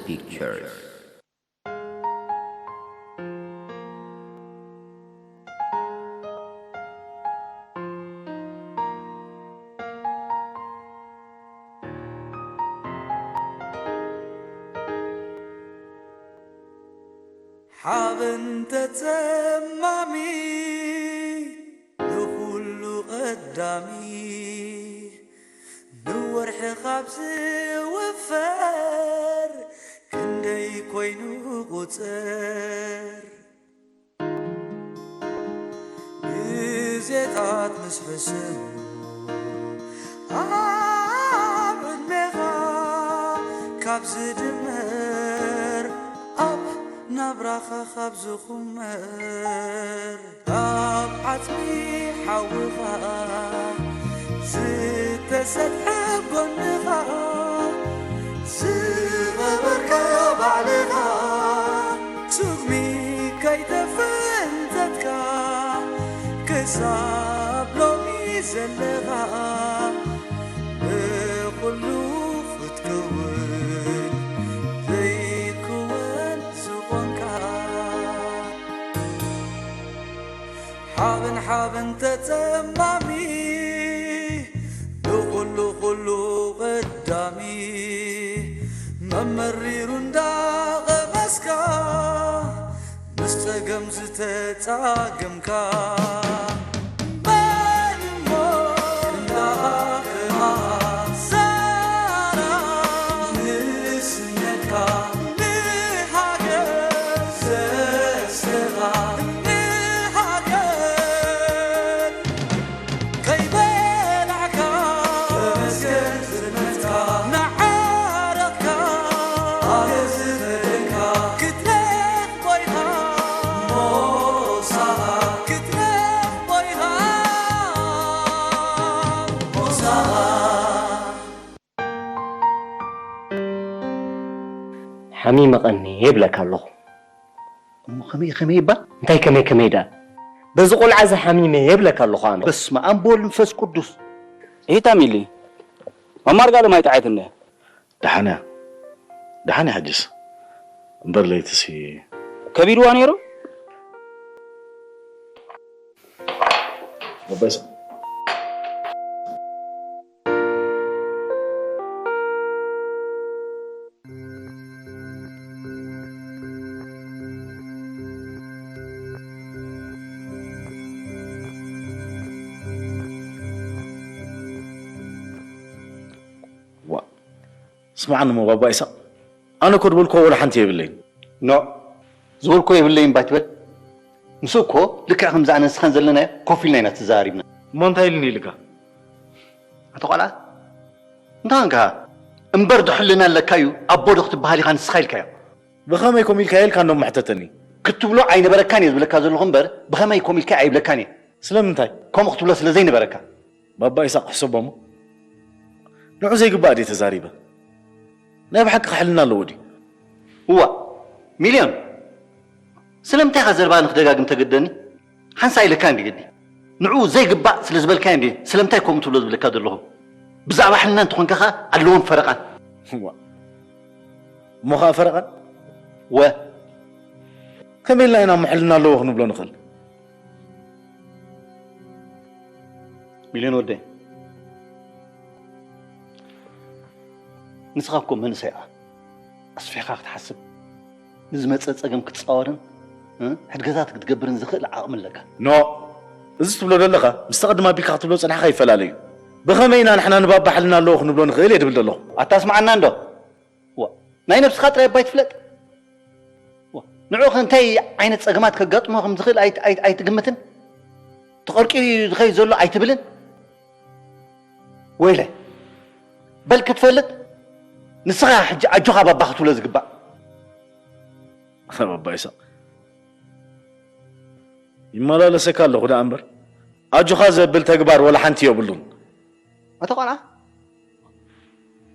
Pictures. ሓበን ተጸማሚ ንኹሉ ቀዳሚ ንወርሒ ካብ ዝውፈር ክንደይ ኮይኑ ቁጽር ግዜታት ምስ ሕስም ኣብ ዕድሜኻ ካብ ዝድመር ኣብ ናብራኻ ካብ ዝኹመር ካብ ዓጽሚ ሓውኻ ዝተሰፍሐ ጎንኻ ዝቐበርካዮ ባዕልኻ ስጉሚ ከይተፈንተትካ ክሳብ ሎሚ ዘለኻ ብኹሉ ክትከውን ዘይክወን ዝኾንካ ሓበን ሓበን ተጸማሚ ንኹሉ ኩሉ ቀዳሚ መመሪሩ እንዳቐመስካ ምስ ጸገም ዝተጻገምካ በል እሞ እንዳቐማ ዛራ ንስነትካ ንሃገር ዘስጋ ንሃገር ከይበላዕካ ተመስገን ዝመትካ ንዓረቕካ ኣየ ዝፈደካ ክትረኽ ኮይኻ ሞሳኻ ክትረኽ ኮይኻ ሞሳኻ ሓሚመ ቀኒ ይብለካ ኣለኹ። እሞ ከመይ ከመይ ይባል? እንታይ ከመይ ከመይ ደኣ? በዚ ቆልዓ እዚ ሓሚመ የብለካ ኣለኹ ኣነ። በስመ ኣብ ወወልድ መንፈስ ቅዱስ። ኢታ ሚሊ፣ መማር ጋሉ ማይ ጠዓይት እንደ። ደሓን እያ። ደሓን እያ ሕጅስ። እምበር ለይትሲ ከቢድዋ ነይሩ? ኣባይሳ። ዋ፣ ስምዓኒ እሞ ባባ ኢሳቕ፣ ኣነ እኮ ዝበልክዎ ወላ ሓንቲ የብለይን። ኖዕ፣ ዝበልክዎ የብለይን እባ ኣይትበል። ንሱ እኮ ልክዕ ከምዚ ኣነ ንስኻን ዘለናዮ ኮፍ ኢልና ኢና ተዘራሪብና። እሞ እንታይ ኢሉኒ ኢልካ? ኣቶ ቆልዓ፣ እንታይ ኾንካ? እምበር ዶ ሕልና ኣለካ እዩ፣ ኣቦ ዶ ክትበሃል ኢኻ ንስኻ ኢልካዮ? ብኸመይ ኮም ኢልካዮ ኢልካ እንዶ መሕተተኒ? ክትብሎ ኣይነበረካን እየ ዝብለካ ዘለኹ እምበር፣ ብኸመይ ኮም ኢልካዮ ኣይብለካን እየ። ስለምንታይ? ከምኡ ክትብሎ ስለ ዘይነበረካ። ባባ ኢሳቕ ሕሰቦ እሞ። ንዑ ዘይግባእ ድየ ተዛሪበ? ናይ ብሓቂ ክሕልና ኣለዎ ድዩ? እዋእ፣ ሚልዮን፣ ስለምንታይ ኢኻ ዘረባ ንክደጋግም ተገድደኒ? ሓንሳእ ኢለካ እንዲ ግዲ። ንዕኡ ዘይግባእ ስለ ዝበልካዮ እንዲ ስለምንታይ ከምኡ ትብሎ ዝብለካ ዘለኹ? ብዛዕባ ሕልና እንተኾንካ ኸኣ ኣለዎን ፈረቓን። እዋእ። እሞ ኸኣ ፈረቓን? ወ። ከመይ ኢልና ኢና እሞ ሕልና ኣለዎ ክንብሎ ንኽእል? ሚልዮን ወደይ፣ ንስኻ እኮ መንእሰይ ኢኻ። ኣስፊሕካ ክትሓስብ፣ ንዝመጸ ጸገም ክትጻወርን፣ እ፣ ሕድገታት ክትገብርን ዝኽእል ዓቕሚ ኣለካ። ኖ፣ እዚ ትብሎ ዘለኻ፣ ምስቲ ቅድም ኣቢልካ ክትብሎ ዝጸናሕካ ይፈላለ እዩ። ብኸመይ ኢና ንሕና ንባባ ሕልና ኣለዎ ክንብሎ ንኽእል እየ ድብል ዘለኹ። ኣታ ስምዓና እንዶ። ዋ፣ ናይ ነብስኻ ጥራይ እባ ኣይትፍለጥ። ዋ፣ ንዕኡ ኸ እንታይ ዓይነት ጸገማት ከጋጥሞ ከም ዝኽእል ኣይ-፣ ኣይ-፣ ኣይትግምትን? ተቐርቂሩ እዩ ዝኸይድ ዘሎ ኣይትብልን? ወይለ፣ በል ክትፈልጥ፣ ንስኻ ሕጂ ኣጆኻ ባባ ክትብሎ ዝግባእ። ኣታ ባባ ኢሳቕ፣ ይመላለሰካ ኣለኹ ደኣ እምበር፣ ኣጆኻ ዘብል ተግባር ወላ ሓንቲ የብሉን። ኣታ ቆልዓ፣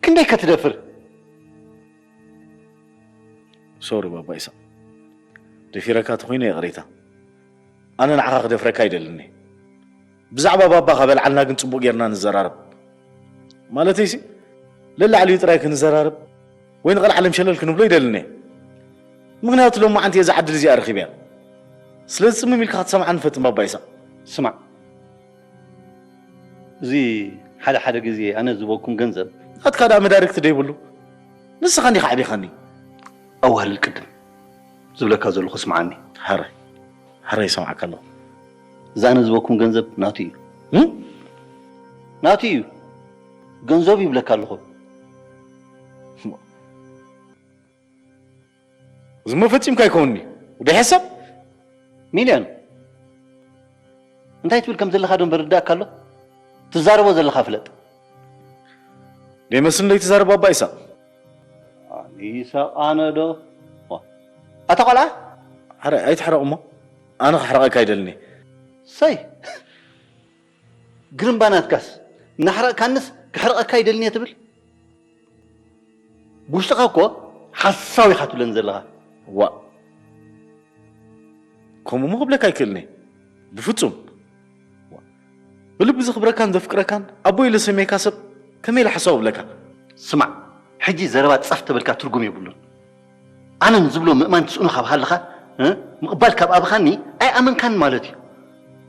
ክንደይ ከ ትደፍር? ሶሪ ባባ ኢሳቕ፣ ደፊረካ ተኾይነ ይቕሬታ። ኣነ ንዓኻ ክደፍረካ ኣይደልን እየ። ብዛዕባ ባባ ከበልዓልና ግን ጽቡቕ ጌርና ንዘራረብ። ማለተይሲ፣ ለላዕሊኡ ጥራይ ክንዘራረብ። ወይ ንቐልዓለም ሸለል ክንብሎ ይደልን እየ። ምኽንያቱ ሎማዓንቲ እየ እዛ ዕድል እዚኣ ረኺበያ። ስለዚ ጽምም ኢልካ ክትሰምዓኒ ፈትን ባባ ኢሳቕ። ስማዕ፣ እዚ ሓደ ሓደ ግዜ ኣነ ዝበኩም ገንዘብ ናትካ ደኣ መዳርግቲ ደይብሉ። ንስኻ እንዲኻ ኣዕቢኻኒ። ኣዋህልል ቅድም ዝብለካ ዘለኹ ስምዓኒ። ሕራይ፣ ሕራይ ይሰምዓካ ኣለኹ። እዚ ኣነ ዝበኩም ገንዘብ ናቱ እዩ። እም? ናቱ እዩ። ገንዘብ ይብለካ ኣለኹ። እዚ እሞ ፈጺምካ ኣይከውንኒ። ወዲ ሓሳብ ሚልዮን፣ እንታይ ትብል ከም ዘለኻ ዶ እምበር ርዳእካ ኣሎ? ትዛረቦ ዘለኻ ፍለጥ። ደይመስል እንዶ ይትዛረብ ኣባ ኢሳቕ። ኣነ ኢሳቕ ኣነ ዶ? ዋ። ኣታ ቆልዓ? ሕረ፣ ኣይትሕረቕ እሞ። ኣነ ክሕረቐካ ኣይደልን እየ። ሰይ። ግርምባ ናትካስ። እናሕረቕካንስ ክሕረቐካ ኣይደልን እየ ትብል? ብውሽጥኻ እኮ ሓሳዊ ኢኻ ትብለኒ ዘለኻ። ዋእ። ከምኡ እሞ ክብለካ ኣይክእልን እየ። ብፍጹም። ዋእ። ብልቢ ዘኽብረካን ዘፍቅረካን ኣቦይ ኢለ ሰመየካ ሰብ ከመይ ኢለ ሓሳዊ እብለካ? ስማዕ፣ ሕጂ ዘረባ ጸፍ ተበልካ ትርጉም የብሉን። ኣነ ንዝብሎ ምእማን ትጽዕኖ ካብ ሃለኻ፣ እ? ምቕባል ካብ ኣብኻኒ ኣይኣመንካን ማለት እዩ።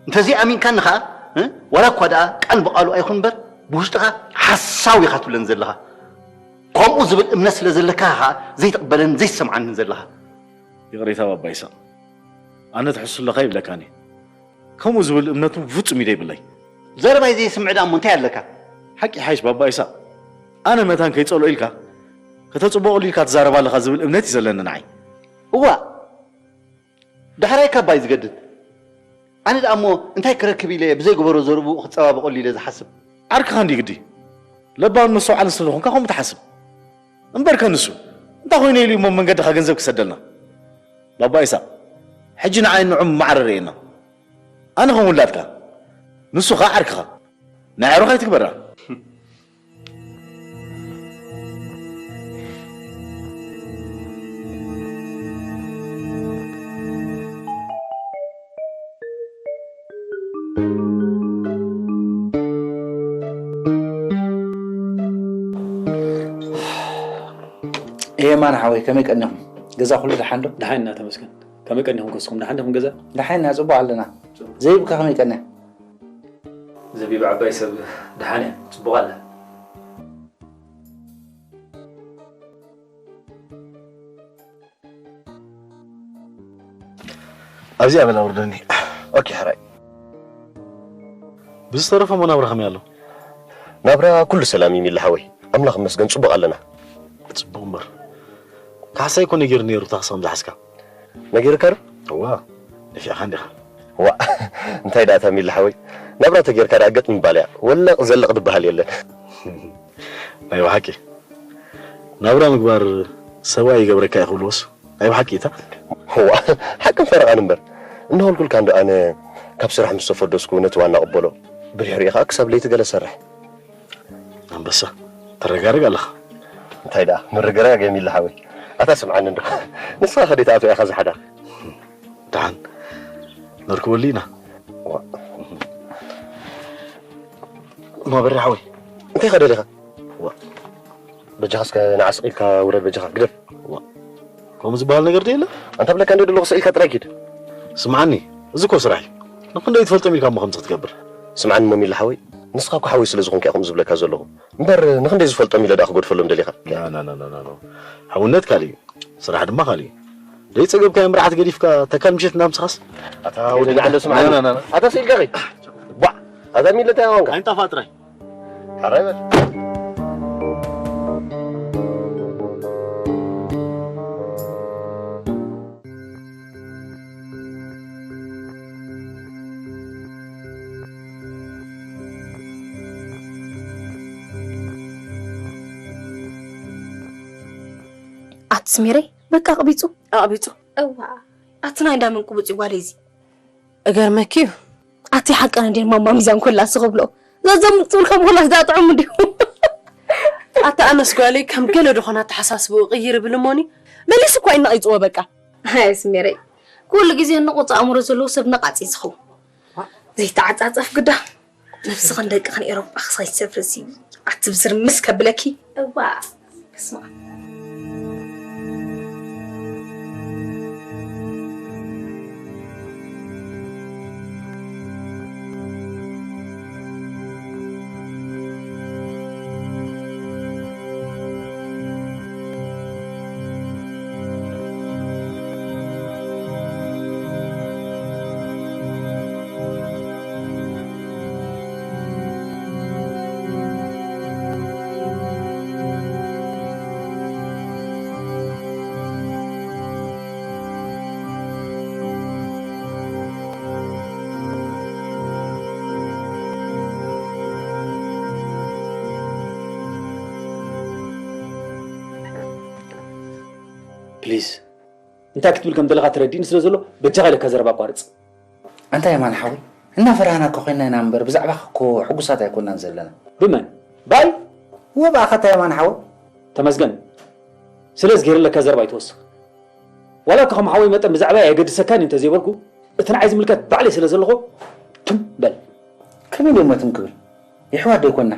እንተዘይኣሚንካኒ ኸኣ፣ እ? ዋላ እኳ ደኣ ቃል ብቓሉ ኣይኹን እምበር፣ ብውሽጥኻ ሓሳዊ ኢኻ ትብለኒ ዘለኻ። ከምኡ ዝብል እምነት ስለ ዘለካ ኸኣ ዘይትቕበለንን ዘይትሰምዓንን ዘለኻ። ይቕሬታ ባባ ይሳቕ። ኣነ ትሕሱ ኣለኻ ይብለካን እየ። ከምኡ ዝብል እምነት እውን ብፍጹም እዩ ደይብለይ። ዘረባይ ዘይስምዕ ደኣ እሞ እንታይ ኣለካ? ሓቂ ይሓይሽ ባባ ይሳቕ። ኣነ መታን ከይጸልኦ ኢልካ፣ ከተጽብቐሉ ኢልካ ትዛረብ ኣለኻ ዝብል እምነት እዩ ዘለኒ ንዓይ። እዋእ! ዳሕራይ ካባይ ዝገድድ። ኣነ ደኣ እሞ እንታይ ክረክብ ኢለ ብዘይገበሮ ዘርብኡ ክጸባበቐሉ ኢለ ዝሓስብ። ዓርክኻ እንድዩ ግዲ። ለባምን መስተውዓልን ስለ ዝኾንካ ከምኡ ትሓስብ። እምበርከ ንሱ እንታይ ኮይነ ኢሉ እሞ መንገድኻ ገንዘብ ክሰደልና? ባባ ኢሳቕ፣ ሕጂ ንዓይን ንዑን ብማዕረ ርእየና። ኣነ ከም ውላድካ፣ ንሱ ኸኣ ዓርክኻ። ናይ ኣዕሩኽ ኣይትግበራ። ኤማን ሓወይ፣ ከመይ ቀኒኹም? ገዛ ኩሉ ደሓን ዶ? ደሓን ኢና ተመስገን። ከመይ ቀኒኹም ከስኹም? ደሓን ዲኹም ገዛ? ደሓን ኢና፣ ጽቡቕ ኣለና። ዘቢብካ ከመይ ቀንያ? ዘቢብ ዓባይ ሰብ ደሓን እያ፣ ጽቡቕ ኣላ። ኣብዚኣ በል ኣውርደኒ። ኦኬ፣ ሕራይ። ብዝተረፈ እሞ ናብራ ከመይ ኣሎ? ናብራ ኩሉ ሰላም እዩ ሚሊ ሓወይ። ኣምላኽ ይመስገን ጽቡቕ ኣለና። ጽቡቕ እምበር። ካሕሳይ እኮ ነጊሩ ነይሩ ታኽሲ ከም ዝሓዝካ። ነጊሩካ ዶ? እዋ፣ ነፊዕኻ እንዲኻ። ዋ፣ እንታይ ደኣ እታ ሚሊ ሓወይ? ናብራ ተጌርካ ደኣ ገጥ ምባል እያ። ወለቕ ዘለቕ ዝበሃል የለን። ናይ ብሓቂ። ናብራ ምግባር ሰብኣይ ይገብረካ እዩ ክብልዎስ? ናይ ብሓቂ እታ? ዋ፣ ሓቅን ፈረቓን እምበር። እናበልኩልካ እንዶ ኣነ ካብ ስራሕ ምስ ተፈደስኩ ነቲ ዋና ቅበሎ። ብድሕሪኡ ኸኣ ክሳብ ለይቲ ገለ ሰርሕ። ኣንበሳ፣ ትረጋረግ ኣለኻ። እንታይ ደኣ፣ ምርግጋግ የሚል ሓወይ። ኣታ ስምዓኒ እንዶ። ንስኻ ከደይ ትኣትዎ ኢኻ ዝሓዳር? ደሓን፣ ነርክበሉ ኢና። ዋ። እማ በሪ ሓወይ፣ እንታይ ኢኻ ደሊኻ? ዋ። በጃኻ እስከ ንዓ ስቕ ኢልካ ውረድ በጃኻ፣ ግደፍ። ዋ። ከምኡ ዝበሃል ነገር ዶ የለ? ኣንታ ብለካ እንዶ ደለኹ ስቕ ኢልካ ጥራይ ኪድ። ስምዓኒ፣ እዚ እኮ ስራሕ እዩ። ንኽንደይ ትፈልጦም ኢልካ እሞ ከምዚ ክትገብር? ስምዓኒ እሞ ሚሊ ሓወይ፣ ንስኻ እኮ ሓወይ ስለ ዝኾንካ እየ ከምኡ ዝብለካ ዘለኹ። እምበር ንኽንደይ ዝፈልጦም ኢለ ደኣ ክገድፈሎም ደሊኻ? ና፣ ና፣ ና፣ ና፣ ና፣ ና። ሓውነት ካልእ እዩ፣ ስራሕ ድማ ካልእ እዩ። ደይ ጸገብካዮ መርዓት ገዲፍካ ተካል ምሸት ናብ ምሳኻስ? ኣታ ወዲ ንዓለ ስምዓኒ። ና፣ ና፣ ና፣ ና። ኣታ ስኢልካ ኸይ? ቧዕ! ኣታ ሚሊ እንታይ ኾንካ? ኣይንጣፋእ ጥራይ። ሓራይ በል። ኣቲ ስሜረይ፣ በቃ ኣቕቢጹ። ኣቕቢጹ? እዋ፣ ኣቲ ናይ እንዳ መን ቅቡጽ እዩ ጓለይ እዚ? እገርመኪ እዩ። ኣቲ ሓቀን እንዴ ማማ ሚዛን ኮላ ስኽብሎ። ዘዘም ትብል ከም ኮላ ዝዳ ጥዑም እንዲሁ። ኣታ ኣነስ ጓለይ ከም ገለ ዝኾነ ኣተሓሳስብኡ ቅይር ይብል እሞኒ፣ መሊሱ እኳ ይነቒጽዎ በቃ። ኣይ ስሜረይ፣ ኩሉ ግዜ ንቑጽ ኣእምሮ ዘለዎ ሰብ ነቓጺ ዝኸውን። ዘይተዓጻጸፍ ግዳ። ነብስኽን ደቅኽን ኤሮጳ ክሳይ ሰፍርሲ ኣትብዝር ምስ ከብለኪ። እዋ፣ በስመ ኣብ። ፕሊዝ፣ እንታይ ክትብል ከም ዘለኻ ተረዲእኒ ስለ ዘሎ በጃኻ ኢለካ ዘረባ ኣቋርጽ። ኣንታ የማነ ሓወይ፣ እናፈራህና እኮ ኮይና ኢና እምበር ብዛዕባኻ እኮ ሕጉሳት ኣይኮናን ዘለና። ብመን? ባይ? እወ ብኣኻ ኣታ የማነ ሓወይ። ተመስገን፣ ስለዚ ገይረለካ ዘረባ ኣይትወስኽ። ዋላ እኳ ከም ሓወይ መጠን ብዛዕባይ ኣየገድሰካን እዩ እንተዘይበልኩ፣ እቲ ንዓይ ዝምልከት ባዕለይ ስለ ዘለኹ ትም በል። ከመይ ኢለ እሞ ትም ክብል? የሕዋት ዶ ኣይኮንና?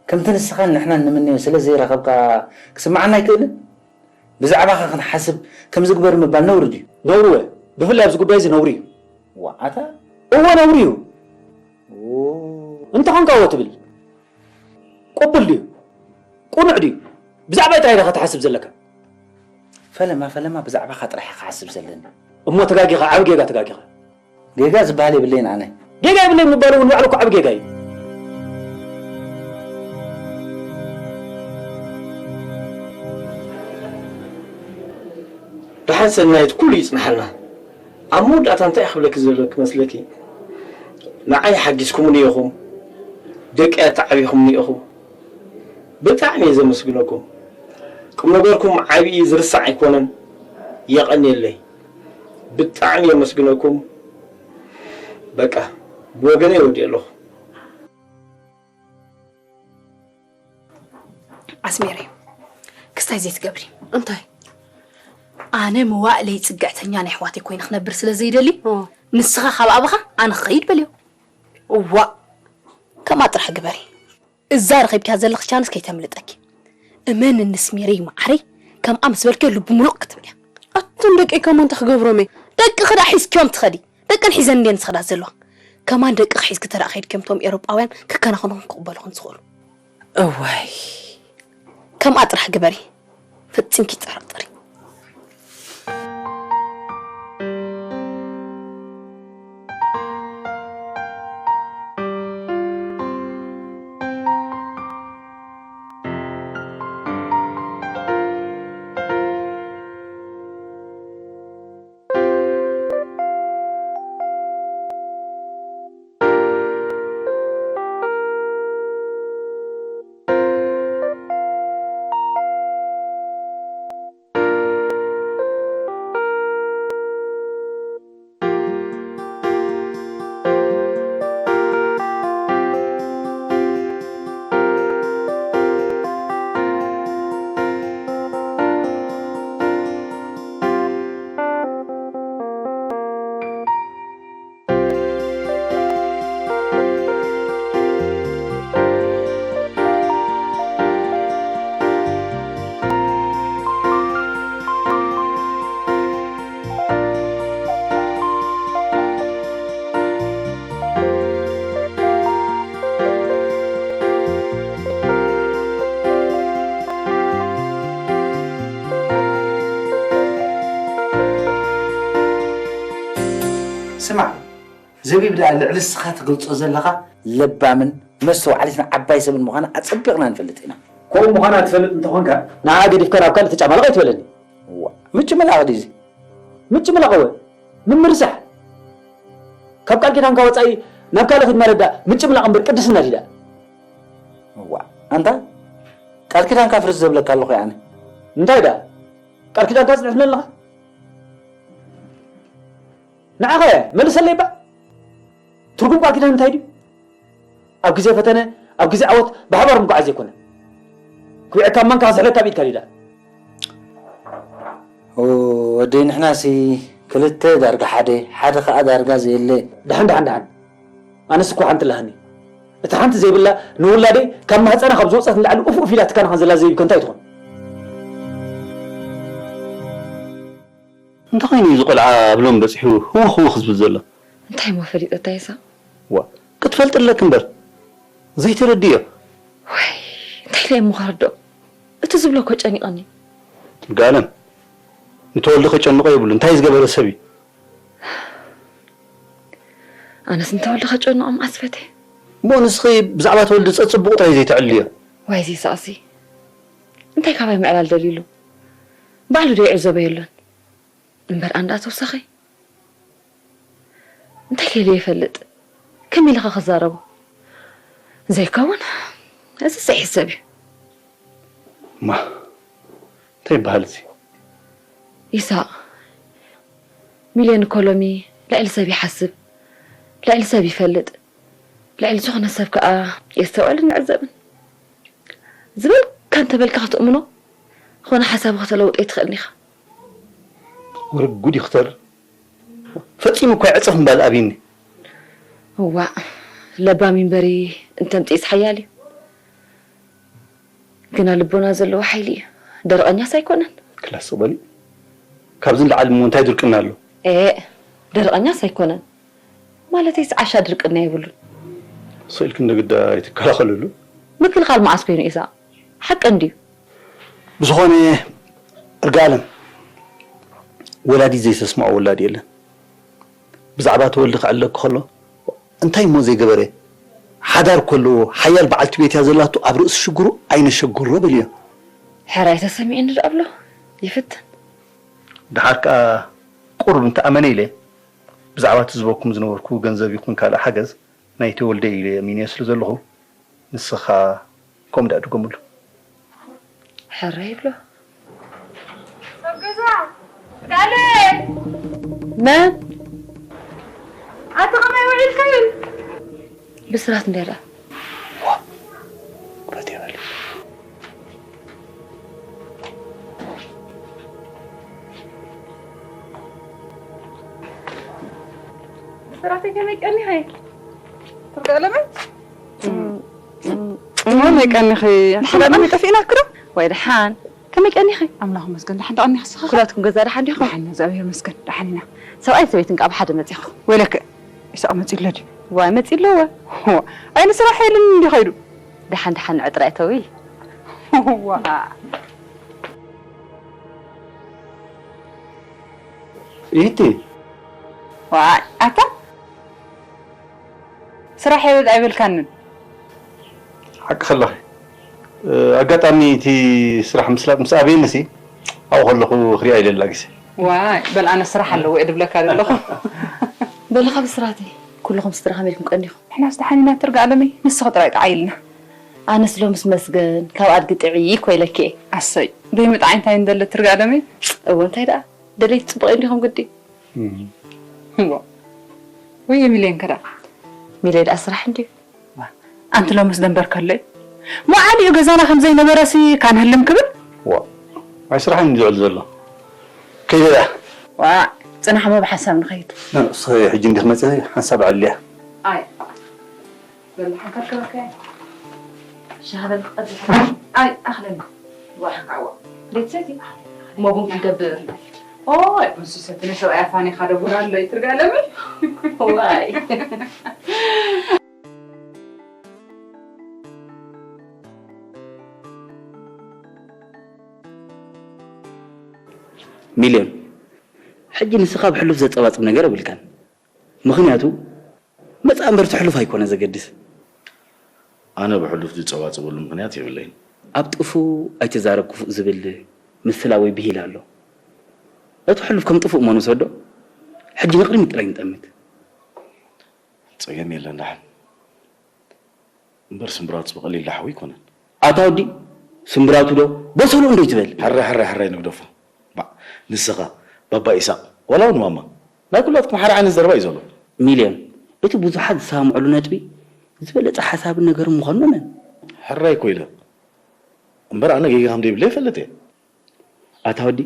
ከምቲ ንስኻን ንሕናን ንምነዮ ስለ ዘይረኸብካ ክስምዓና ኣይክእልን? ብዛዕባኻ ክንሓስብ ከም ዝግበር ምባል ነውሪ ድዩ? ነውሪ እወ። ብፍላይ ኣብዚ ጉዳይ እዚ ነውሪ እዩ። ዋእ ኣታ? እወ ነውሪ እዩ። ኦ። እንተኾንካ እወ ትብል። ቅቡል ድዩ? ቅኑዕ ድዩ? ብዛዕባይ ጥራይ ዲኻ ትሓስብ ዘለካ? ፈለማ ፈለማ ብዛዕባኻ ጥራሕ እየ ክሓስብ ዘለኒ። እሞ ተጋጊኻ፣ ዓቢ ጌጋ ተጋጊኻ። ጌጋ ዝበሃል የብለይን ኣነ። ጌጋ የብለይን ምባል እውን ባዕሉ እኮ ዓቢ ጌጋ እዩ። ደሓን ሰናይት ኩሉ ይጽንሓልና። ኣብ መወዳእታ እንታይ ክብለኪ ዘለኪ መስለኪ? ንዓይ ሓጊዝኩምኒ ኢኹም፣ ደቀይ ኣተዓቢኹምኒ ኢኹም። ብጣዕሚ እየ ዘመስግነኩም። ቁም ነገርኩም ዓብዪ ዝርሳዕ ኣይኮነን። የቐንየለይ። ብጣዕሚ የመስግነኩም። በቃ ብወገነይ ወዲእ ኣለኹ። ኣስሜረይ፣ ክስታይ ዘይትገብሪ። እንታይ? ኣነ መዋእለይ ፅግዕተኛ ናይ ኣሕዋተይ ኮይነ ክነብር ስለ ዘይደሊ፣ ንስኻ ካብ ኣባኻ ኣነ ክኸይድ በልዮ። እዋእ፣ ከምኣ ጥራሕ ግበሪ። እዛ ረኺብኪያ ዘለኺ ቻንስ ከይተምልጠኪ። እመንኒ ኣስሜረይ መዓረይ፣ ከምኣ ምስ በልክዮ ልቡ ምሉቕ ክትብልያ። ኣቱም ደቀይ ከሞ እንታይ ክገብሮም እየ? ደቅኺ ደኣ ሒዝክዮም ትኸዲ። ደቀን ሒዘን እንድየን ዝኸዳ ዘለዋ። ከማን ደቅኺ ሒዝኪ ተደኣ ከይድክዮም እቶም ኤውሮጳውያን ክከናኸኑኽን ክቕበሉኽን ዝኽእሉ። እዋይ። ከምኣ ጥራሕ ግበሪ። ፈጺምኪ ኣይትጠራጠሪ። ስማዕ፣ ዘቢብ ደኣ ልዕሊ እስኻ ትገልጾ ዘለኻ ለባምን መስተውዓሊትን ዓባይ ሰብን ምዃና ኣጸቢቕና ንፈልጥ ኢና። ከምኡ ምዃና ትፈልጥ እንተኾንካ፣ ንዓኣ ገዲፍካ ናብ ካልእ ተጫማለቕ ኣይትበለኒ። እዋ፣ ምጭምላቕ ድዩ እዚ? ምጭምላቕ እወ፣ ምምርሳሕ። ካብ ቃል ኪዳንካ ወጻኢ ናብ ካልእ ኺድ ማለት ደኣ ምጭምላቕ እምበር ቅድስና ድዩ ደኣ? እዋ፣ ኣንታ ቃል ኪዳንካ ኣፍርስ ዘብለካ ኣለኹ ኣነ። እንታይ ደኣ? ቃል ኪዳንካ ኣጽኒዕትኒ ኣለኻ? ንዓኻ እየ፣ መልሰለይ እባ። ትርጉም ቃል ኪዳን እንታይ ድዩ? ኣብ ግዜ ፈተነ፣ ኣብ ግዜ ዓወት ብሓባር ምጉዓዝ ኣይኮነን። ኩዒ ካብ ማንካ ክዝሕለካ ኣብ ኢድካ ድዩ ደኣ? ኦ፣ ወደይ ንሕናሲ ክልተ ዳርጋ ሓደ፣ ሓደ ኸኣ ዳርጋ ዘየለ። ደሓን ደሓን ደሓን። ኣነስ እኮ ሓንቲ ኣለሃኒ። እታ ሓንቲ ዘይብላ ንውላደይ ካብ ማህፀና ካብ ዝወፀት ንላዕሊ ኡፍ ኡፍ ኢላ ትካናኸን ዘላ ዘይብከ እንታይ ትኾን? እንታይ ኮይኑ እዩ እዚ ቆልዓ ኣብ ሎሚ በፂሑ ህውኽ ህውኽ ዝብል ዘሎ? እንታይ እሞ ፈሊጠ ኣታ ይሳቕ? ዋ ክትፈልጢ ኣለኪ እምበር ዘይተረድእዮ። ዋይ እንታይ ኢለ እሞ ከረድኦ? እቲ ዝብሎ እኮ ጨኒቐኒ። ጋለም ንተወልደ ከጨንቖ የብሉ እንታይ ዝገበረ ሰብ እዩ? ኣነስ ንተወልደ ከጨንቖ መዓስ ፈትየ? እሞ ንስኺ ብዛዕባ ተወልደ ፀፅብቑ ጥራይ ዘይተዕልልዮ። ዋይ ዘይሳቕሲ እንታይ ካባይ ምዕላል ደልዩሉ? ባዕሉ ዶ ይዕዘቦ የሎን? እምበር ኣንዳ ተውሳኸይ እንታይ ከይሉ ይፈልጥ? ከመይ ኢልኻ ክዛረቦ? ዘይከውን እዚ ዘይሕሰብ እዩ። እማ እንታይ ይበሃል እዚ? ኢሳቕ፣ ሚልዮን እኮ ሎሚ ልዕሊ ሰብ ይሓስብ፣ ልዕሊ ሰብ ይፈልጥ፣ ልዕሊ ዝኾነ ሰብ ከኣ የስተውዕልን ይዕዘብን። ዝበልካ እንተበልካ ክትእምኖ፣ ዝኾነ ሓሳብ ከተለውጦ ኣይትኽእልን ኢኻ። ወረ ጉድ ይኽተር። ፈጺሙ እኮ ይዕጸፍ እምባል ኣብይኒ። እዋእ፣ ለባም እምበሪ እንተምጽኢስ ሓያል እዩ። ግና ልቦና ዘለዎ ሓይሊ እዩ። ደረቐኛስ ኣይኮነን። ክላስ በሊ። ካብዚ ንላዕሊ እሞ እንታይ ድርቅና ኣሎ? ኤእ፣ ደረቐኛስ ኣይኮነን። ማለተይስ ዓሻ ድርቅና የብሉን። ስኢልኪ እንዶ ግዳ ኣይትከላኸልሉ። ምክልኻል መዓስ ኮይኑ ኢሳቕ? ሓቂ እንድዩ። ብዝኾነ እርጋለም ወላዲት ዘይተስምዖ ወላዲ የለን። ብዛዕባ ተወልዲ ክዕለኪ ከሎ እንታይ እሞ ዘይገበረ? ሓዳር እኮ ኣለዎ። ሓያል በዓልቲ ቤት እያ ዘላቶ፣ ኣብ ርእሲ ሽግሩ ኣይነሸግሮ በልዮ። ሕራይ ተሰሚዑኒ ዶ ኣብሎ ይፍትን። ደሓር ከኣ ቁሩብ እንተኣመነ ኢለ ብዛዕባ እቲ ዝበኩም ዝነበርኩ ገንዘብ ይኹን ካልእ ሓገዝ ናይ ተወልደ ኢለ ኣሚነዮ ስለ ዘለኹ ንስኻ ከምኡ ደኣ ድገምሉ። ሕራይ ይብሎ። ሰብ ገዛ ጋለ መን ኣቲ ከመይ ውዒልካ ይብል ብስራት እንድያ ደኣ በት ይበል። ብስራተይ ከመይ ቀኒኸ ትርጋለመ እሞ መይቀኒኺ ኣተጋዳሚ ጠፊእናኪ ዶ? ወይ ደሓን ከመይ ቀኒኺ? ኣምላኽ መስገን ደሓን ተቐኒኺ ስኻ? ኩላትኩም ገዛ ደሓን ዲኹም? ደሓን ኢና እግዚኣብሔር መስገን ደሓን ኢና። ሰብኣይ ሰበይትን ካብ ሓደ መጺኹ። ወይለክ ኢሳቕ መጺኡ ኣሎ ድዩ? ዋይ መጺኡ ኣለዎ። ኣይ ንስራሕ የለን እንዲ ኸይዱ። ደሓን ደሓን ንዕጥራ እተዊ። ዋ ይህቲ ዋይ ኣታ ስራሕ የብል ኣይበልካንን። ሓቂ ከለኺ ኣጋጣሚ እቲ ስራሕ ምስላጥ ምስ ኣበየኒ ሲ ኣብኡ ከለኹ ክሪኣ ኢለ ላ ግዜ ዋይ በል ኣነ ስራሕ ኣለዎ እየ ድብለካ ዘለኹ። በልኻ ብስራተይ ኩልኹም ስድራ ከመይ ኢልኩም ቀኒኹም? ንሕናስ ደሓን ኢና ትርጋ ኣለመይ ንስኺ ጥራይ ጥዓይ ኢልና። ኣነስ ሎምስ መስገን ካብ ኣድጊ ጥዕይ እኮ ኢለኪ እየ። ኣሰይ ደይምጥዓይ እንታይ እንደለ ትርጋ ኣለመይ? እወ እንታይ ደኣ ደለይቲ ጽቡቕ እንዲኹም ግዲ። እዋ ወየ ሚልዮን ከዳ ሚልዮን ደኣ ስራሕ እንድዩ። ኣንቲ ሎምስ ደንበር ከለይ መዓሊኡ ገዛና ከምዘይነበረሲ ካንህልም ክብል ዋ ኣይ ስራሕ እንዲ ዝዕል ዘሎ ከይደ ደኣ ዋ ጽናሕ እሞ ብሓንሳብ ንኸይድ። ንስኺ ሕጂ እንዲኽ መጽኢ ሓንሳብ ዕልያ። ኣይ በል ሓንካር ከበከ ሻሃደል ክቐድሕ ኣይ ኣኽለኒ ዋሕካዋ ቤት ሰቲ እሞ ቡን ክንገብር ኦይ ምስ ሰቲ ንሰብኣያ ፋኒኻ ደቡር ኣሎ ይትርጋለሚ ዋይ ሚልዮን፣ ሕጂ ንስኻ ብሕሉፍ ዘጸባጽብ ነገር የብልካን። ምኽንያቱ፣ መጻኢ እምበር እቲ ሕሉፍ ኣይኮነ ዘገድስ። ኣነ ብሕሉፍ ዝጸባጸበሉ ምኽንያት የብለይን። ኣብ ጥፉእ ኣይትዛረብ ክፉእ ዝብል ምስላ ወይ ብሂል ኣሎ። እቲ ሕሉፍ ከም ጥፉእ እሞ ንውሰዶ። ሕጂ ንቕድሚት ጥራይ ንጠምት። ጸገም የለን ደሓን። እምበር ስምብራቱ ብቐሊል ዳሕዊ ኣይኮነን። ኣታ ወዲ ስምብራቱ ዶ በሰሉ እንዶ ይትበል። ሕራይ ሕራይ ሕራይ ንግደፎ። ባዕ ንስኻ ባባ ኢሳቕ ዋላ እውን ማማ ናይ ኩላትኩም ሓደ ዓይነት ዘረባ እዩ ዘሎ። ሚልዮን እቲ ብዙሓት ዝሰማምዕሉ ነጥቢ ዝበለጸ ሓሳብን ነገርን ምዃኑ እመን። ሕራይ እኮ ኢለ እምበር ኣነ ጌጋ ከም ደይብለይ ይፈልጥ እየ። ኣታ ወዲ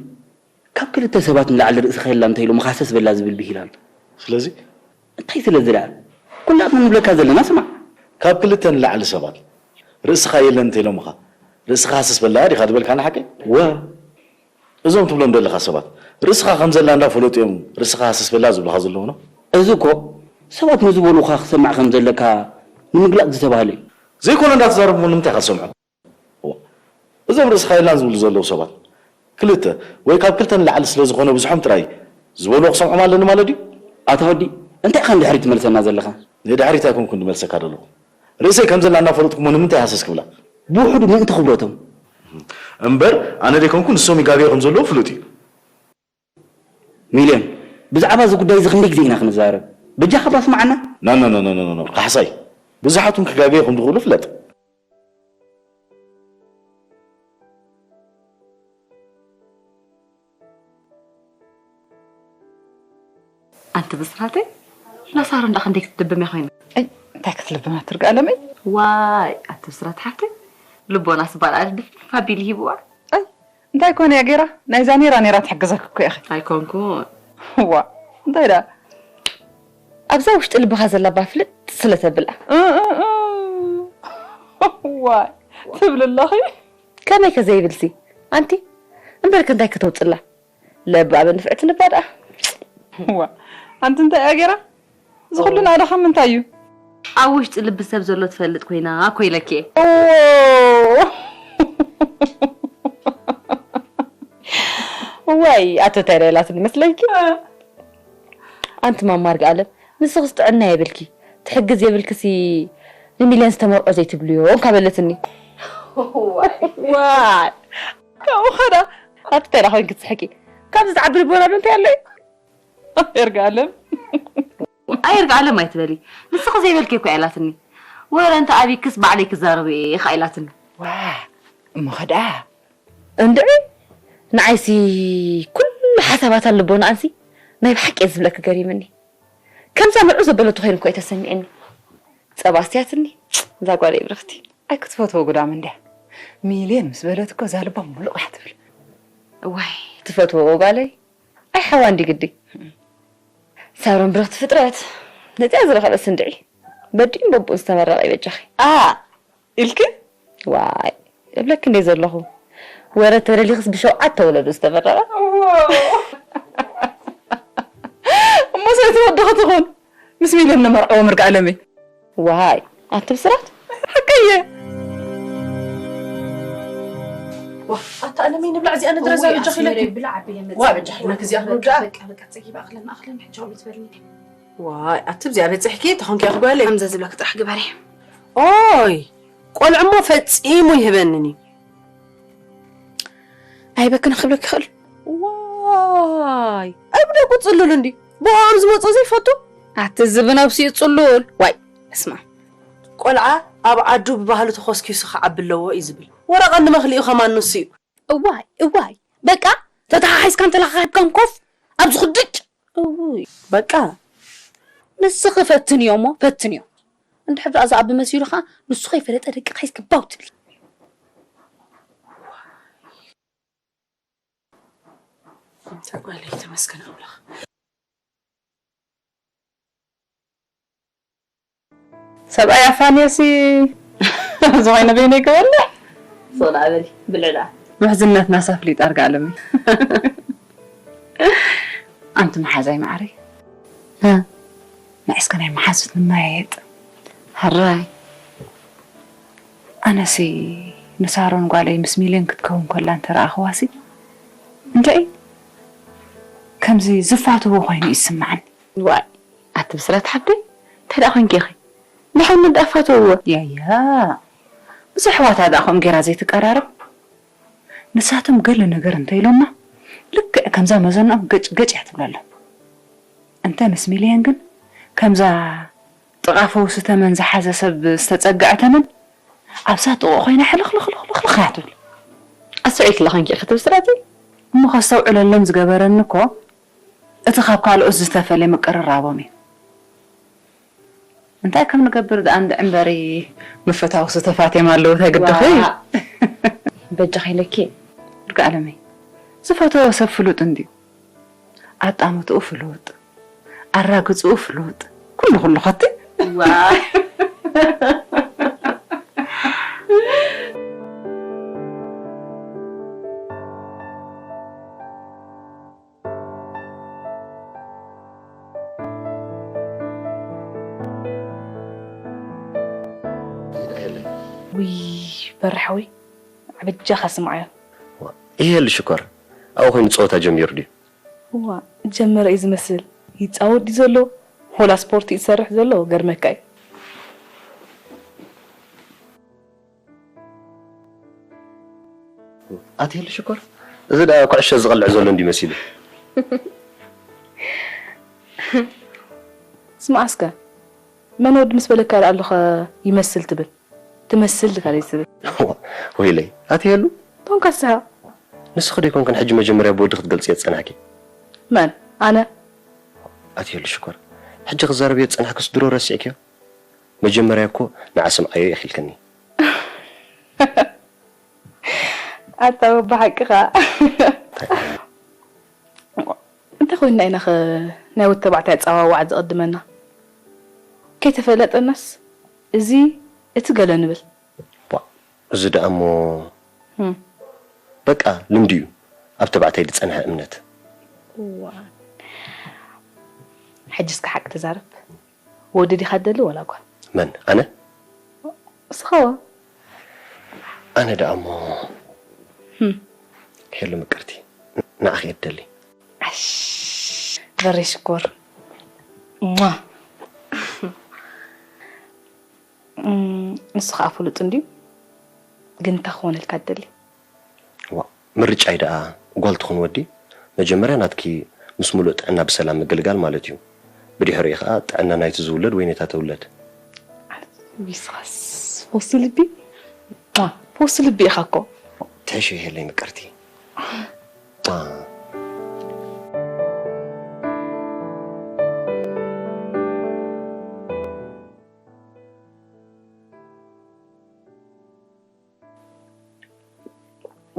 ካብ ክልተ ሰባት ንላዕሊ ርእስኻ የላ እንተኢሎምኻ ሃሰስ በላ ዝብል ብሂል ኣሎ። ስለዚ እንታይ ስለዚ ደኣ ኩላትና ንብለካ ዘለና ስማዕ። ካብ ክልተ ንላዕሊ ሰባት ርእስኻ የለን እንተኢሎምኻ ርእስኻ ሃሰስ በላ ዲኻ ዝበልካና ሓቀይ? ወ እዞም ትብሎም ዘለኻ ሰባት ርእስኻ ከም ዘላ እንዳፈለጡ እዮም ርእስኻ ሃሰስ በላ ዝብሉኻ ዘለዉ ነው። እዚ እኮ ሰባት ንዝበሉኻ ክሰማዕ ከም ዘለካ ንምግላጽ ዝተባህለ እዩ። ዘይኮነ እንዳተዛረቡ እሞ ንምንታይ ኢኻ ትሰምዖም? እዋ እዞም ርእስኻ የላን ዝብሉ ዘለዉ ሰባት ክልተ ወይ ካብ ክልተ ንላዕሊ ስለ ዝኾነ ብዝሖም ጥራይ ዝበልዎ ክሰምዖም ኣለኒ ማለት ድዩ? ኣታ ወዲ እንታይ ኢኻ ንድሕሪት ትመልሰና ዘለኻ? ንድሕሪት ኣይኮንኩን ዝመልሰካ ዘለኹ ርእሰይ ከም ዘላ እናፈለጥኩ እሞ ንምንታይ ሃሰስ ክብላ? ብውሑዱ ምእንቲ ክብረቶም። እምበር ኣነ ደይኮንኩ ንሶም ይጋገዩ ከም ዘለዉ ፍሉጥ እዩ። ሚልዮን፣ ብዛዕባ እዚ ጉዳይ እዚ ክንደይ ግዜ ኢና ክንዛረብ? በጃኻ እባ ስምዓና። ኖኖኖኖኖኖ ካሕሳይ፣ ብዙሓት እውን ክጋገዩ ከም ዝኽእሉ ፍለጥ። ኣንቲ ብስራተይ፣ ላሳሮ እንዳ ክንደይ ክትልብም እያ ኮይና? ኣይ፣ እንታይ ክትልብማ ትርጋ ኣለመይ? ዋይ፣ ኣቲ ብስራት ሓፍተይ፣ ልቦና ስባል ኣለ ድፍድፍ ኣቢሉ ሂብዋ። ኣይ፣ እንታይ ኮነ እያ ገይራ? ናይዛ ነይራ ነይራ ትሕግዘክ እኮ ኢኺ። ኣይኮንኩን። ዋ፣ እንታይ ደኣ? ኣብዛ ውሽጢ ልብኻ ዘላ እባ ፍልጥ ስለ ተብላ። እ፣ እ፣ እ። ዋይ፣ ትብሊ ኣለኺ? ከመይ ከ ዘይብልሲ? ኣንቲ፣ እምበርከ እንታይ ከተውፅላ? ለባምን ንፍዕትን እባ ደኣ። ዋ፣ ኣንቲ እንታይ እያ ገይራ? እዚ ኩሉ ናእዳኻ ምንታይ እዩ? ኣብ ውሽጢ ልቢ ሰብ ዘሎ ትፈልጥ ኮይና እኮ ኢለኪ እየ። ኦ! ዋይ፣ ኣቶ እንታይ ኢላትኒ መስለኪ? ኣንቲ ማማ ኣርግኣለም፣ ንስኽስ ጥዕና የብልኪ፣ ትሕግዝ የብልክሲ፣ ንሚልዮን ዝተመርዖ ዘይትብልዮ እንካ በለትኒ። ዋይ። ካብኡ ኸዳ ኣቲ እንታይ ደኣ ኮይንኪ ትስሕቂ? ካብዚ ዝዓቢ ልቦና ዶ እንታይ ኣሎ እዩ? ይርጋለም። ኣይ ይርጋለም ኣይትበሊ። ንስኺ ዘይበልኪ እኮ ኢላትኒ። ወረ እንተ ኣቢክስ ባዕለይ ክዛረብ እየ ኢኻ ኢላትኒ። ዋ፣ እሞ ኸዳ? እንድዒ፣ ንዓይሲ ኩሉ ሓሳባታን ልቦናኣንሲ ናይ ብሓቂ እየ ዝብለኪ ገሪምኒ። ከምዛ መርዑ ዘበለቱ ኮይኑ እኮ እዩ ተሰሚዕኒ። ጸባ ኣስትያትኒ፣ እዛ ጓለይ ብርኽቲ። ኣይ ክትፈትዎ ጉዳም እንድያ። ሚልዮን ምስ በለት እኮ እዛ ልባ ሙሉቕ እያ ትብል። እዋይ፣ ትፈትዎ ጓለይ? ኣይ ሓዋ እንዲ ግዲ። ሳሮን ብርኽቲ ፍጥረት፣ ነዚኣ ዝረኸበስ እንድዒ። በዲኡን በቡኡን ዝተመረቐ ይበጃኺ። ኣ፣ ኢልኪ? ዋይ፣ እብለኪ እንደ ዘለኹ። ወረ ተደሊኽስ ብሸውዓተ ወለዶ ዝተመረቐ። ዋው። እሞ ሰበይቲ ወድኺ ትኹን። ምስ ሚልዮን ነመርዓዎም እርግኣለመይ። ዋይ፣ ኣቲ ብስራት። ሓቀየ። ዋ፣ ኣታ ኣለመይ ንብላዕ እዚኣ ንድረዛ እውይ፣ በጃኺ ኣስመረይ፣ ኢለኪ። ብላዕ ኣቢለ መጽእ። ዋ፣ በጃኺ ኢለኪ እዚኣ በቃ፣ ንውዳእ። በቃ፣ በቃ፣ ጸጊባ ኣኽለን፣ ኣኽለን ሕጂ ከምኡ ትበልኒ። ዋይ፣ ኣቲ ብዚኣ በጺሕኪ፣ ተኾንኪ ኣኽጓለይ። ከምዛ ዝብለኪ ጥራሕ ግበሪ። ኦይ፣ ቆልዑ እሞ ፈጺሙ ይህበንን እዩ። ኣይበክን ክብለኪ ይኽእል። ዋይ፣ ኣይብደቁ ጽሉል እንዲ። ብኦም ዝመጾ ዘይፈቱ። ኣቲ ዝብነብሲ እዩ ጽሉል። ዋይ፣ እስማ። ቆልዓ ኣብ ዓዱ ብባህሉ ተኾስኪሱ ክዓቢ ኣለዎ እዩ ዝብል። ወረቐ ንመኽሊኡ ከማን ንሱ እዩ። እዋይ፣ እዋይ። በቃ፣ ተተሓሒዝካን ተለኻኺብካን ኮፍ፣ ኣብዚ ኹድጭ። እውይ። በቃ። ንስኺ ፈትንዮ እሞ፣ ፈትንዮ። እንድሕር ደኣ ዝኣቢ መሲሉ ኸኣ፣ ንሱ ኸይፈለጠ ደቂ ኸይስ ክባው ትብሊ። ኣንታ ጓለይ፣ ተመስገን ኣምላኽ። ሰብኣይ ኣፋንዮሲ ዝኾይነ በይነይ ክበልዕ። ሶላ በሊ፣ ብልዕ ደኣ። ምሕዝነትና ሳፍሊጥ ኣርጋ ኣለመይ። ኣንቲ መሓዛይ መዓረይ። እ? ንዕስከ ናይ መሓዙት ንመያየጥ። ሕራይ። ኣነሲ ንሳሮን ጓለይ ምስ ሚልዮን ክትከውን ከላ እንተረኣኽዋሲ፣ እንታይ ከምዚ ዝፋትዎ ኮይኑ ይስምዓኒ። ዋይ፣ ኣቲ ብስራት ሓብተይ፣ እንታይ ደኣ ኮንኪ ኢኺ? ንሕውነት ደኣ ፋተውዎ። ያያ፣ ምስ ኣሕዋታ ደኣ ከምኡ ጌራ ዘይትቀራረብ? ንሳቶም ገለ ነገር እንተ ኢሎማ፣ ልክዕ ከምዛ መዘንኦም ገጭ ገጭ እያ ትብለሎም። እንተ ምስ ሚልየን ግን፣ ከምዛ ጥቓ ፈውሲ ተመን ዝሓዘ ሰብ ዝተጸግዐ ተመን፣ ኣብዛ ጥቑ ኮይና ሕልኽልኽልኽልኽ እያ ትብል። ኣስተውዒልክላ ኾንኪ ኢኺ ትብል ስራቲ? እሞ ከስተውዕለሎም ዝገበረኒ እኮ፣ እቲ ካብ ካልኦት ዝተፈልየ ምቅርራቦም እዩ። እንታይ ከም ንገብር ደኣ እንድዒ እምበሪ፣ ምፍታውሲ ተፋትዮም ኣለዉ፣ እንታይ ግድኺ? ዋእ። በጃኺ ኢለኪ። እርግኣለመይ፣ ዝፈተዎ ሰብ ፍሉጥ እንድዩ። ኣጣምትኡ ፍሉጥ፣ ኣራግጽኡ ፍሉጥ፣ ኩሉ ኩሉ ኸቲ። ዋእ። ውይ በራሓዊ፣ በጃኻ ስምዓዮ። ይሄ ሽኮር ኣብኡ ኮይኑ ጸወታ ጀሚሩ ድዩ? እዋ፣ ጀመረ እዩ ዝመስል። ይጻወት ድዩ ዘሎ? ሆላ ስፖርት እዩ ዝሰርሕ ዘሎ? ገርመካ እዩ። ኣትሄሉ ሽኮር፣ እዚ ደኣ ኩዕሾ ዝቐልዕ ዘሎ እንዲ መሲሉ። ስማዕ እስከ፣ መን ወዲ ምስ በለካ ደኣ ኣለኸ ይመስል ትብል? ትመስል ድካ ደይ ትብል? ወይለይ፣ ኣትሄሉ። ቶንካ ስሓ። ንስኺ ዶ ይኮንክን ሕጂ መጀመርያ ብወዲ ክትገልጽዮ ዝጸናሕኪ? መን? ኣነ? ኣትየሉ ሽኮር፣ ሕጂ ክዛረብዮ ዝጸናሕክስ ድሮ ረሲዕክዮ? መጀመርያ እኮ ንዓ ስምዓዮ ኢኺልክኒ። ኣታ ወባ ሓቅኻ። እንታይ ኮይንና ኢና ኸ ናይ ወዲ ተባዕታይ ኣጸዋውዓ ዝቐድመና? ከይተፈለጠናስ እዚ እቲ ገለ ንብል። ቧ፣ እዚ ደኣ እሞ በቃ ልምዲ እዩ፣ ኣብ ተባዕታይ ዝጸንሐ እምነት። ሕጂ እስከ ሓቂ ተዛረብ። ወዲ ዲኻ ትደሊ ወላ ጓል? መን? ኣነ? እስኻዋ? ኣነ ደኣ እሞ ሄሉ ምቅርቲ፣ ንዓኺ እየ እደሊ። ኣሽ በሬ ሽኮር። ሟ። እም፣ ንሱ ኸኣ ፍሉጥ እንድዩ። ግን እንታይ ክኾነልካ ትደሊ? ዋ፣ ምርጫይ ደኣ ጓል ትኹን ወዲ፣ መጀመርያ ናትኪ ምስ ሙሉእ ጥዕና ብሰላም ምግልጋል ማለት እዩ። ብድሕሪኡ ኸኣ ጥዕና ናይቲ ዝውለድ ወይ ነታ ትውለድ። ቢስኻስ ፈውሲ ልቢ። ዋ፣ ፈውሲ ልቢ ኢኻ እኮ። ትሕሺ ሄለይ ምቅርቲ። ዋ።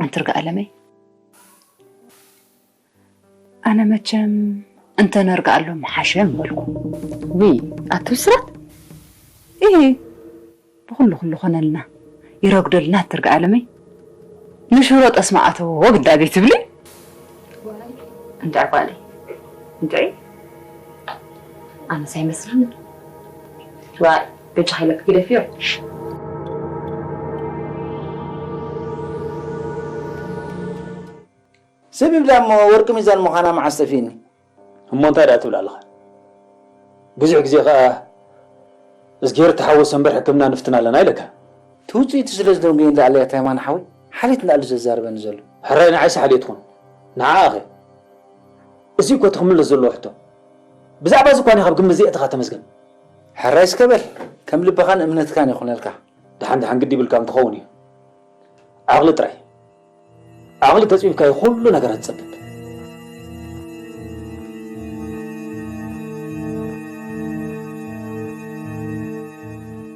ኣንቲ ርግኣለመይ፣ ኣነ መቸም እንተ ነርግኣሎም ምሓሸ ምበልኩ። ውይ ኣቲ ብስራት፣ ኢሂ፣ ብኹሉ ኩሉ ኮነልና ይረጉደልና ኣቲ ርግኣለመይ። ንሽሮ ጠስሚ ኣተዎ ግዳ ዘይትብሊ። እንድዒ ጓለይ፣ እንድዒ። ኣነስ ኣይመስልን። ዋይ በጃኺ ኢለኪ ግደፍዮ። ስብ ይብላ እሞ ወርቂ ሚዛን ምዃና መዓስ ጠፊእኒ። እሞ እንታይ ደኣ ትብል ኣለኻ? ብዙሕ ግዜ ኸኣ እዝግሄር ተሓወሶ እምበር ሕክምና ንፍትን ኣለና ኢለካ። እቲ ውፅኢቱ ስለ ዝደንጎየ እንዳኣለያ ታይማን ሓወይ ሓሊት እንዳኣሉ ዘዛርበኒ ዘሎ። ሕራይ ንዓይስ ሓልዮ ትኹን ንዓኣ ኸ? እዚ እኮ እቲ ክምለስ ዘለዎ ሕቶ። ብዛዕባ እዚ እኳ ኒኻ ኣብ ግምት ዘየእተኻ ተመስገን። ሕራይ እስከ በል ከም ልብኻን እምነትካን ይኹነልካ። ደሓን ደሓን ግዲ ይብልካ እንክኸውን እዩ። ዓቕሊ ጥራይ። ዓቕሊ ተፅቢብካዮ ኩሉ ነገራት ትፀብብ።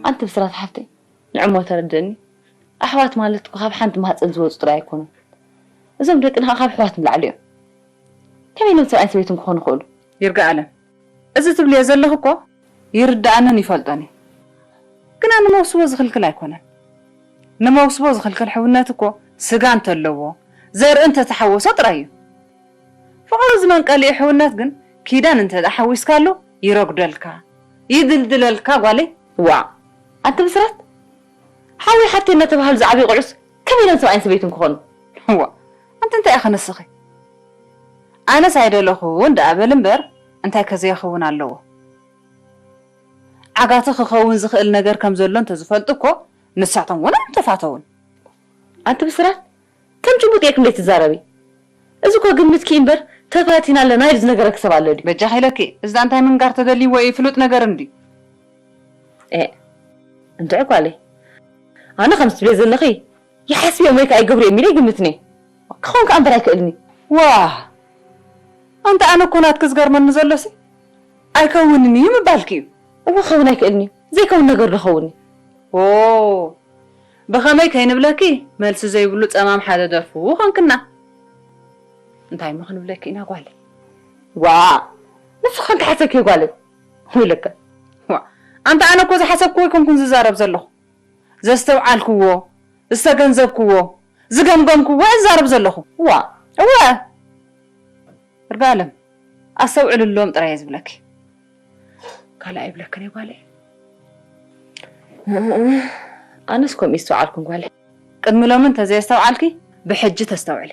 ኣንቲ ብስራት ሓፍተይ ንዕሞ ተረድእኒ። ኣሕዋት ማለት እኮ ካብ ሓንቲ ማህፀን ዝወፁ ጥራይ ኣይኮኑን። እዞም ደቅና ከዓ ካብ ኣሕዋት ንላዕሊ እዮም። ከመይ ኢሎም ሰብኣይን ሰበይትን ክኾኑ ይኽእሉ? ይርጋኣለም፣ እዚ ትብልዮ ዘለኺ እኮ ይርድኣንን ይፈልጦን እዩ። ግና ንመውስቦ ዝኽልክል ኣይኮነን። ንመውስቦ ዝኽልክል ሕውነት እኮ ስጋ እንተለዎ፣ ዘርኢ እንተተሓወሶ ጥራይ እዩ። ፍቕሪ ዝመንቀሊኡ ሕውነት ግን ኪዳን እንተ ተሓዊስካሉ ይረጉደልካ፣ ይድልድለልካ ጓለይ። ዋእ! ኣንቲ ብስራት፣ ሓወይ ሓብተይ እናተባህሉ ዝዓብዩ ቆልዑስ ከመይ ኢሎም ሰብኣይን ሰበይትን ክኾኑ? ዋእ! ኣንቲ እንታይ ኢኺ ንስኺ? ኣነስ ኣይደለኹን ደኣ በሊ እምበር እንታይ ከ ዘይኸውን ኣለዎ? ዓጋቲ ክኸውን ዝኽእል ነገር ከም ዘሎ እንተዝፈልጡ እኮ ንሳቶም እውን ኣይምተፋተውን። ኣንቲ ብስራት ከም ጭቡጥ ጌርኪ እንዴ ትዛረቢ? እዚ እኮ ግምትኪ እምበር ተፋቲና ኣለና ኢሉ ዝነገረኪ ሰብ ኣሎ ድዩ? በጃኺ ኢለኪ፣ እዚ እንታይ ምንጋር ተደልይዎ እዩ ፍሉጥ ነገር እንድዩ። ኤእ እንድዒ ጓለይ፣ ኣነ ከምዚ ትብልዮ ዘለኺ ይሓስብዮም ወይ ከዓ ይገብርዮም ኢለ ኣይግምትን እየ። ክኸውን ከዓ እምበር ኣይክእልን እዩ። ዋእ ኣንቲ ኣነ እኮ ናትኪ ዝገርመኒ ዘሎሲ ኣይከውንን እዩ ምባልኪ እዩ። እወ ክኸውን ኣይክእልን እዩ። ዘይከውን ነገር ዶ ክኸውን እዩ? ኦ ብኸመይ ከይንብለኪ መልሲ ዘይብሉ ጸማም ሓደ ደርፉ ኾንክና። እንታይ እሞ ክንብለኪ ኢና ጓለይ? ዋእ ንሱ ኸንተ ሓሰብኪ ጓለይ? ወይለከ። ዋእ ኣንቲ ኣነ እኮ ዝሓሰብክዎ ኣይኮንኩን ዝዛረብ ዘለኹ። ዘስተውዓልክዎ፣ ዝተገንዘብክዎ፣ ዝገምገምክዎ እየ ዝዛረብ ዘለኹ። ዋእ እወ እርጋለም ኣስተውዕልሎም ጥራይ እየ ዝብለኪ። ካልእ ኣይብለክን እየ ጓለይ። ኣነስ ከምኡ ይስተውዓልኩን ጓለይ። ቅድሚ ሎሚ እንተዘየስተውዓልኪ ብሕጂ ተስተውዕሊ።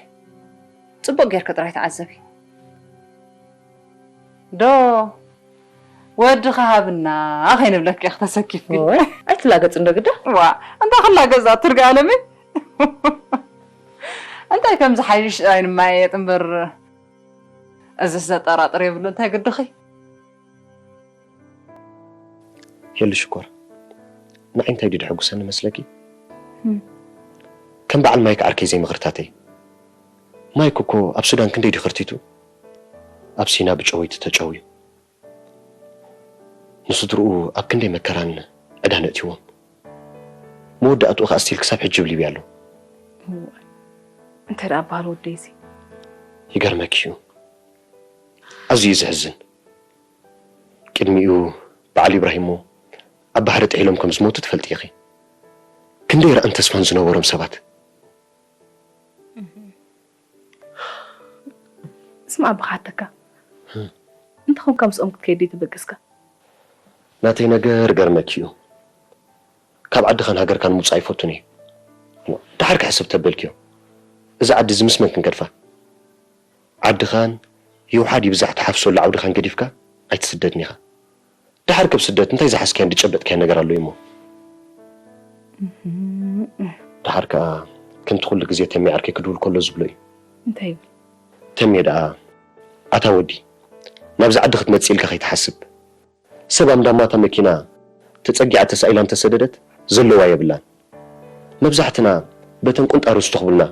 ጽቡቕ ጌርኪ ጥራይ ተዓዘቢ። ዶ ወድኺ ሃብና ከይንብለኪ ኢኺ ተሰኪፍኪ። ኦይ ኣይትላገጽ እንዶ ግዳ። ዋእ እንታይ ክላገጽ ኣቲ ርግኣለመይ። እንታይ ከም ዝሓይሽ ኣይንመያየጥ እምበር እዝስ ዘጠራጥር የብሉ እንታይ ግድኺ። ሄሉ ሽኮር፣ ንዓይ እንታይ ድዩ ደሐጉሰኒ መስለኪ? ከም በዓል ማይክ ዓርከይ ዘይምኽርታተይ። ማይክ እኮ ኣብ ሱዳን ክንደይ ድዩ ኸርቲቱ? ኣብ ሲና ብጨወይቲ ተጨውዩ። ንስድርኡ ኣብ ክንደይ መከራን ዕዳን ኣእትይዎም። መወዳእትኡ ከኣ ስቲል ክሳብ ሕጂ ኣብ ሊብያ ኣሎ። እንታይ ደኣ በሃል ወደይሲ። ይገርመኪ እዩ። ኣዝዩ እዩ ዘሕዝን። ቅድሚኡ በዓል ኢብራሂሞ ኣብ ባሕሪ ጥሒሎም ከም ዝሞቱ ትፈልጢ ኢኺ። ክንደይ ራእን ተስፋን ዝነበሮም ሰባት። ስማዕ ብኻተካ እንተኾንካ ምስኦም ክትከይድ ተበገስካ። ናተይ ነገር ገርመኪ እዩ። ካብ ዓድኻን ሃገርካን ምውፃእ ኣይፈቱን እየ። ድሓር ክሕስብ ተበልክዮ። እዚ ዓዲ እዚ ምስ መን ክንገድፋ? ዓድኻን ይውሓድ ይብዛሕ ትሓፍሰሉ ዓውድኻን ገዲፍካ ኣይትስደድን ኢኻ። ድሓር ካብ ስደት እንታይ ዝሓዝካዮን ዝጨበጥካዮን ነገር ኣሎ እሞ? ድሓር ከኣ ከምቲ ኩሉ ግዜ ተሜ ዓርከይ ክድውል ከሎ ዝብሎ እዩ። እንታይ ይብል? ተሜ ደኣ ኣታ ወዲ ናብዚ ዓዲ ክትመጽእ ኢልካ ከይትሓስብ። ሰብ ኣምዳማታ መኪና ተጸጊዓ ተሳኢላ እንተሰደደት ዘለዋ የብላን። መብዛሕትና በተን ቁንጣሮ ዝተኽቡልና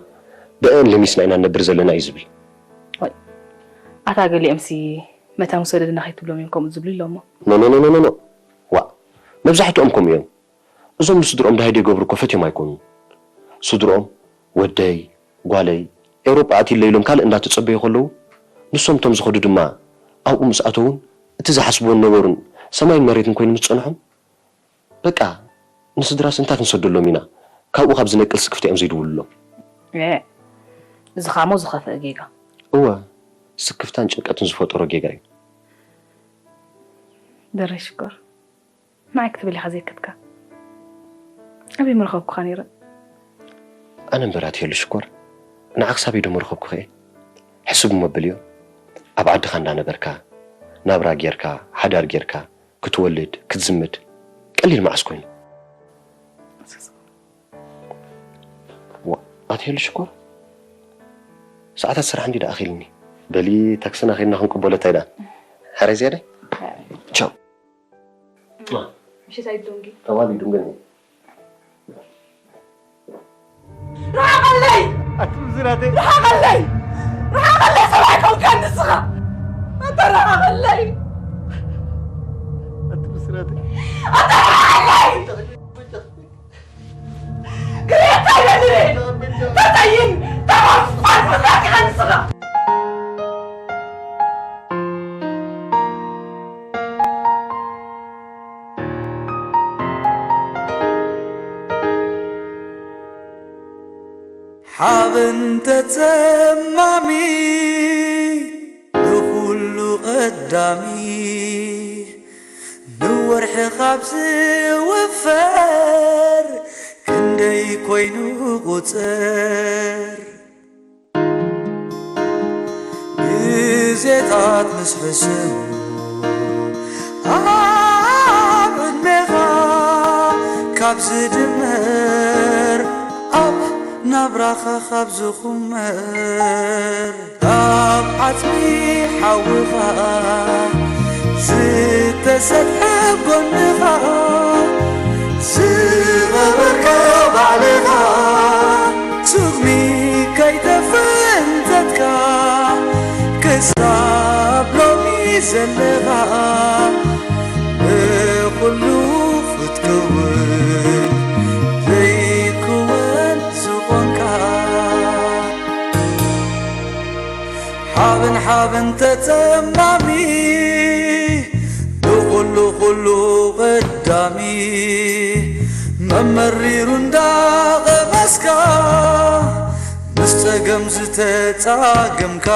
ብአን ለሚስና ኢና ንነብር ዘለና እዩ ዝብል። ኣታ ገሊኦምሲ መታን ውሰደድና ከይትብሎም እዮም ከምኡ ዝብሉ ኢሎሞ። ኖ ኖ ኖ ኖ ኖ ዋ መብዛሕትኦም ከምኡ እዮም። እዞም ንስድርኦም ድሃይ ደይገብሩ እኮ ፈትዮም ኣይኮኑን። ስድርኦም ወደይ ጓለይ ኤውሮጳ ኣትይለ ኢሎም ካልእ እንዳተጸበዩ ከለዉ ንሶም እቶም ዝኸዱ ድማ ኣብኡ ምስ ኣተዉን እቲ ዝሓስብዎን ነበሩን ሰማይን መሬትን ኮይኑ ምስ ጸንሖም በቃ ንስድራስ እንታይ ክንሰደሎም ኢና ካብኡ ካብ ዝነቅል ስክፍታ እዮም ዘይድውሉሎም። እዚኻሞ ዝኸፍአ ጌጋ። እወ ስክፍታን ጭንቀትን ዝፈጠሮ ጌጋ እዩ። ደረይ ሽኮር ንዓይ ክትብል ኢኻ ዘይከድካ ኣበይ ምረኸብኩኻ ነይረ። ኣነ እምበር ኣትየሉ ሽኮር ንዓ ክሳበይ ዶ ምረኸብኩኸ? ሕስብ እሞ በልዮ። ኣብ ዓድኻ እንዳነበርካ ናብራ ጌርካ ሓዳር ጌርካ ክትወልድ ክትዝምድ ቀሊል መዓስ ኮይኑ? ኣትሄሉ ሽኮር ሰዓታት ስራሕ እንዲ ደኣ ኣኺልኒ። በሊ ታክስና ኸይድና ክንቅበሎ እንታይ ደኣ ሕራይ ዝያዳይ። ቻው። ምሽት ኣይዶንጊ ጠዋል ይድንገኒ። ርሓቐለይ ኣቲ ብስራተይ ርሓቐለይ ርሓቐለይ ሰብኣይ ኮንካ ንስኻ ኣታ ርሓቐለይ ኣቲ ብስራተይ ኣታ ርሓቐለይ ክርእየካ ይደሊ ተጠይን ተማስቋል ፍላጥ ኢኻ ንስኻ ሓበን ተጸማሚ ንኹሉ ቀዳሚ ንወርሒ ካብ ዝውፈር ክንደይ ኮይኑ ቁጽር ግዜታት ምስ ሕስሙ ኣብ ዕድሜኻ ካብ ዝድመር ኣብ ናብራኻ ካብ ዝኹመር ካብ ዓጽሚ ሓውኻ ዝተሰጥሐ ጎንኻ ዝቐበርካ ባዕልኻ ስጉሚ ከይተፈንተትካ ክሳብ ሎሚ ዘለኻ ንኹሉ ክትከውን ዘይክወን ዝኾንካ ሓበን ሓበን ተጸማሚ ንኹሉ ኩሉ ቀዳሚ መመሪሩ እንዳቐመስካ ምስ ጸገም ዝተጻገምካ